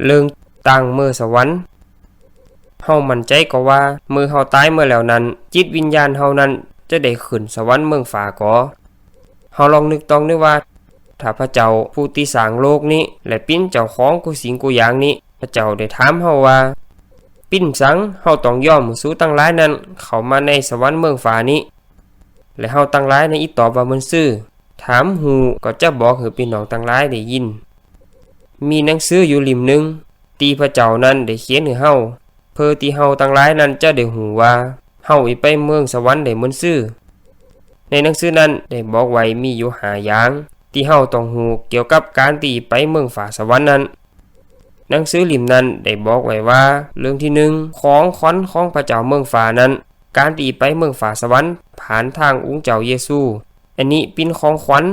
ເລື່ອງຕ່າງເມືອສະຫວັນ. ເຮົາໝັ້ນໃຈກໍວ່າ ເມື່ອເຮົາຕາຍເມືອແລ້ວນັ້ນ ຈິດວິນຍານເຮົານັ້ນຈະໄດ້ຂຶ້ນສະຫວັນເມືອງຟ້າກໍ. ເຮົາລອງນຶກຕ້ອງເດີວ່າ ຖ້າພະເຈົ້າຜູ້ທີ່ສ້າງໂລກນີ້ ແລະ ເປັນເຈົ້າຂອງກູ່ສິ່ງກູ່ຢ່າງນີ້ ພະເຈົ້າໄດ້ຖາມເຮົາວ່າ ເປັນຫຍັງເຮົາຕ້ອງຍອມໃຫ້ສູທັງຫຼາຍນັ້ນເຂົ້າມາໃນສະຫວັນເມືອງຟ້ານີ້? ແລະ ເຮົາທັງຫຼາຍນັ້ນອີຕອບວ່າ ມັນຊື່. ຖ້າຮູ້ກໍຈະບອກໃຫ້ພີ່ນ້ອງທັງຫຼາຍໄດ້ຍິນ. ມີໜັງສືຢູ່ຫຼິ້ມໜຶ່ງ ທີ່ພະເຈົ້ານັ້ນໄດ້ຂຽນໃຫ້ເຮົາ ເພື່ອທີ່ເຮົາທັງຫຼາຍນັ້ນຈະໄດ້ຮູ້ວ່າ ເຮົາໄປເມືອງສະຫວັນໄດ້ມັນຊື່. ໃນໜັງສືນັ້ນໄດ້ບອກໄວ້ມີຢູ່ຫ້າຢ່າງ ທີ່ເຮົາຕ້ອງຮູ້ກ່ຽວກັບການທີ່ໄປເມືອງຟ້າສະຫວັນນັ້ນ. ໜັງສືຫຼິ້ມນັ້ນໄດ້ບອກໄວ້ວ່າ ເລື່ອງທີໜຶ່ງ ຂອງຂວັນຂອງພະເຈົ້າເມືອງຟ້ານັ້ນ ການທີ່ໄປເມືອງຟ້າສະຫວັນຜ່ານທາງອົງເຈົ້າເຢຊູ ອັນນີ້ເປັນຂອງຂວັນ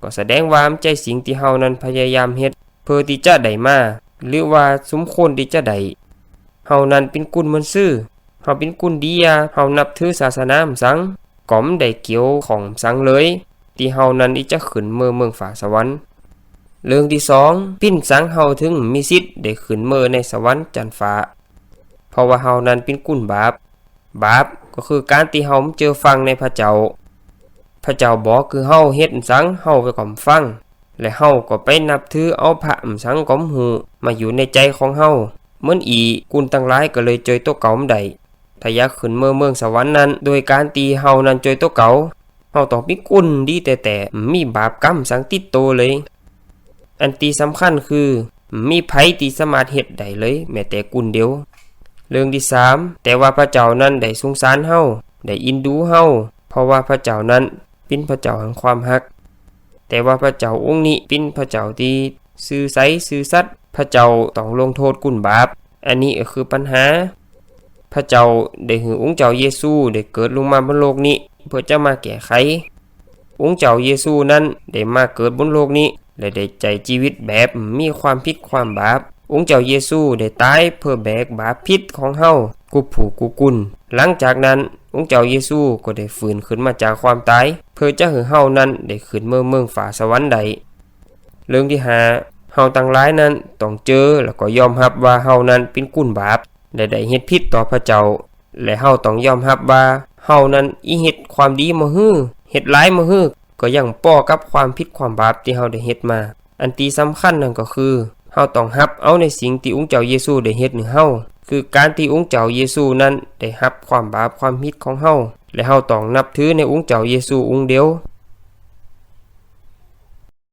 ກໍສະແດງວ່າມັນໃຈສິ່ງທີ່ເຮົານັ້ນພະຍາຍາມເຮັດເພື່ອທີ່ຈະໄດ້ມາ ຫຼືວ່າສົມຄວນທີ່ຈະໄດ້. ເຮົານັ້ນເປັນກຸນມັນຊື່ ເຮົາເປັນກຸນດີອາ ເຮົານັບຖືສາສະໜາຫຍັງ ກໍບໍ່ໄດ້ກ່ຽວຂ້ອງຫຍັງເລີຍ ທີ່ເຮົານັ້ນທີ່ຈະຂຶ້ນເມືອເມືອງຟ້າສະຫວັນ. ເລື່ອງທີສອງ ເປັນຫຍັງເຮົາເຖິງມີສິດໄດ້ຂຶ້ນເມືອໃນສະຫວັນຈັນຟ້າ? ເພາະວ່າເຮົານັ້ນເປັນກຸນບາບ. ບາບກໍຄືການທີ່ເຮົາບໍ່ເຈີຟັງໃນພະເຈົ້າ. ພະເຈົ້າບອກຄືເຮົາເຮັດຫຍັງ ເຮົາກໍບໍ່ຟັງ ແລະ ເຮົາກໍໄປນັບຖືເອົາພະຫຍັງກໍບໍ່ຮູ້ມາຢູ່ໃນໃຈຂອງເຮົາ. ເໝືອນອີກ ກຸນທັງຫຼາຍກໍເລີຍຈອຍຕົວເກົ່າບໍ່ໄດ້. ຖ້າຢາກຂຶ້ນເມືອເມືອງສະຫວັນນັ້ນ ໂດຍການທີ່ເຮົານັ້ນຈອຍຕົວເກົ່າ, ເຮົາຕ້ອງເປັນກຸນດີແທ້ໆ, ບໍ່ມີບາບກຳຫຍັງຕິດໂຕເລີຍ. ອັນທີ່ສຳຄັນຄື ບໍ່ມີໃຜທີ່ສາມາດເຮັດໄດ້ເລີຍ ແມ້ແຕ່ກຸນດຽວ. ເລື່ອງທີສາມ, ແຕ່ວ່າພະເຈົ້ານັ້ນໄດ້ສົງສານເຮົາ, ໄດ້ເອັນດູເຮົາ, ເພາະວ່າພະເຈົ້ານັ້ນເປັນພະເຈົ້າແຫ່ງຄວາມຮັກ. ແຕ່ວ່າພະເຈົ້າອົງນີ້ເປັນພະເຈົ້າທີ່ຊື່ໃສຊື່ສັດ, ພະເຈົ້າຕ້ອງລົງໂທດກຸນບາບ. ອັນນີ້ກໍຄືບັນຫາ. ພະເຈົ້າໄດ້ໃຫ້ອົງເຈົ້າເຢຊູໄດ້ເກີດລົງມາບົນໂລກນີ້ເພື່ອຈະມາແກ້ໄຂ. ອົງເຈົ້າເຢຊູນັ້ນໄດ້ມາເກີດບົນໂລກນີ້ ແລະ ໄດ້ໃຊ້ຊີວິດແບບມີຄວາມຜິດຄວາມບາບ. ອົງເຈົ້າເຢຊູໄດ້ຕາຍເພື່ອແບກບາບຜິດຂອງເຮົາ ກຸບຜູ້ກຸກຸນ. ຫຼັງຈາກນັ້ນ, ອົງເຈົ້າເຢຊູກໍໄດ້ຟື້ນຂຶ້ນມາຈາກຄວາມຕາຍ ເພື່ອຈະໃຫ້ເຮົານັ້ນໄດ້ຂຶ້ນເມືອເມືອງຟ້າສະຫວັນໄດ້. ເລື່ອງທີຫ້າ, ເຮົາທັງຫຼາຍນັ້ນຕ້ອງເຈີ ແລະ ກໍຍອມຮັບວ່າເຮົານັ້ນເປັນກຸນບາບ ແລະ ໄດ້ເຮັດຜິດຕໍ່ພະເຈົ້າ. ແລະ ເຮົາຕ້ອງຍອມຮັບວ່າເຮົານັ້ນອີເຮັດຄວາມດີມະຮື, ເຮັດຫຼາຍມະຮື, ກໍຍັງປໍກັບຄວາມຜິດຄວາມບາບທີ່ເຮົາໄດ້ເຮັດມາ. ອັນທີ່ສຳຄັນນັ້ນກໍຄື ເຮົາຕ້ອງຮັບເອົາໃນສິ່ງທີ່ອົງເຈົ້າເຢຊູໄດ້ເຮັດໃຫ້ເຮົາ, ຄືການທີ່ອົງເຈົ້າເຢຊູນັ້ນໄດ້ຮັບຄວາມບາບຄວາມຜິດຂອງເຮົາ, ແລະ ເຮົາຕ້ອງນັບຖືໃນອົງເຈົ້າເຢຊູອົງດຽວ.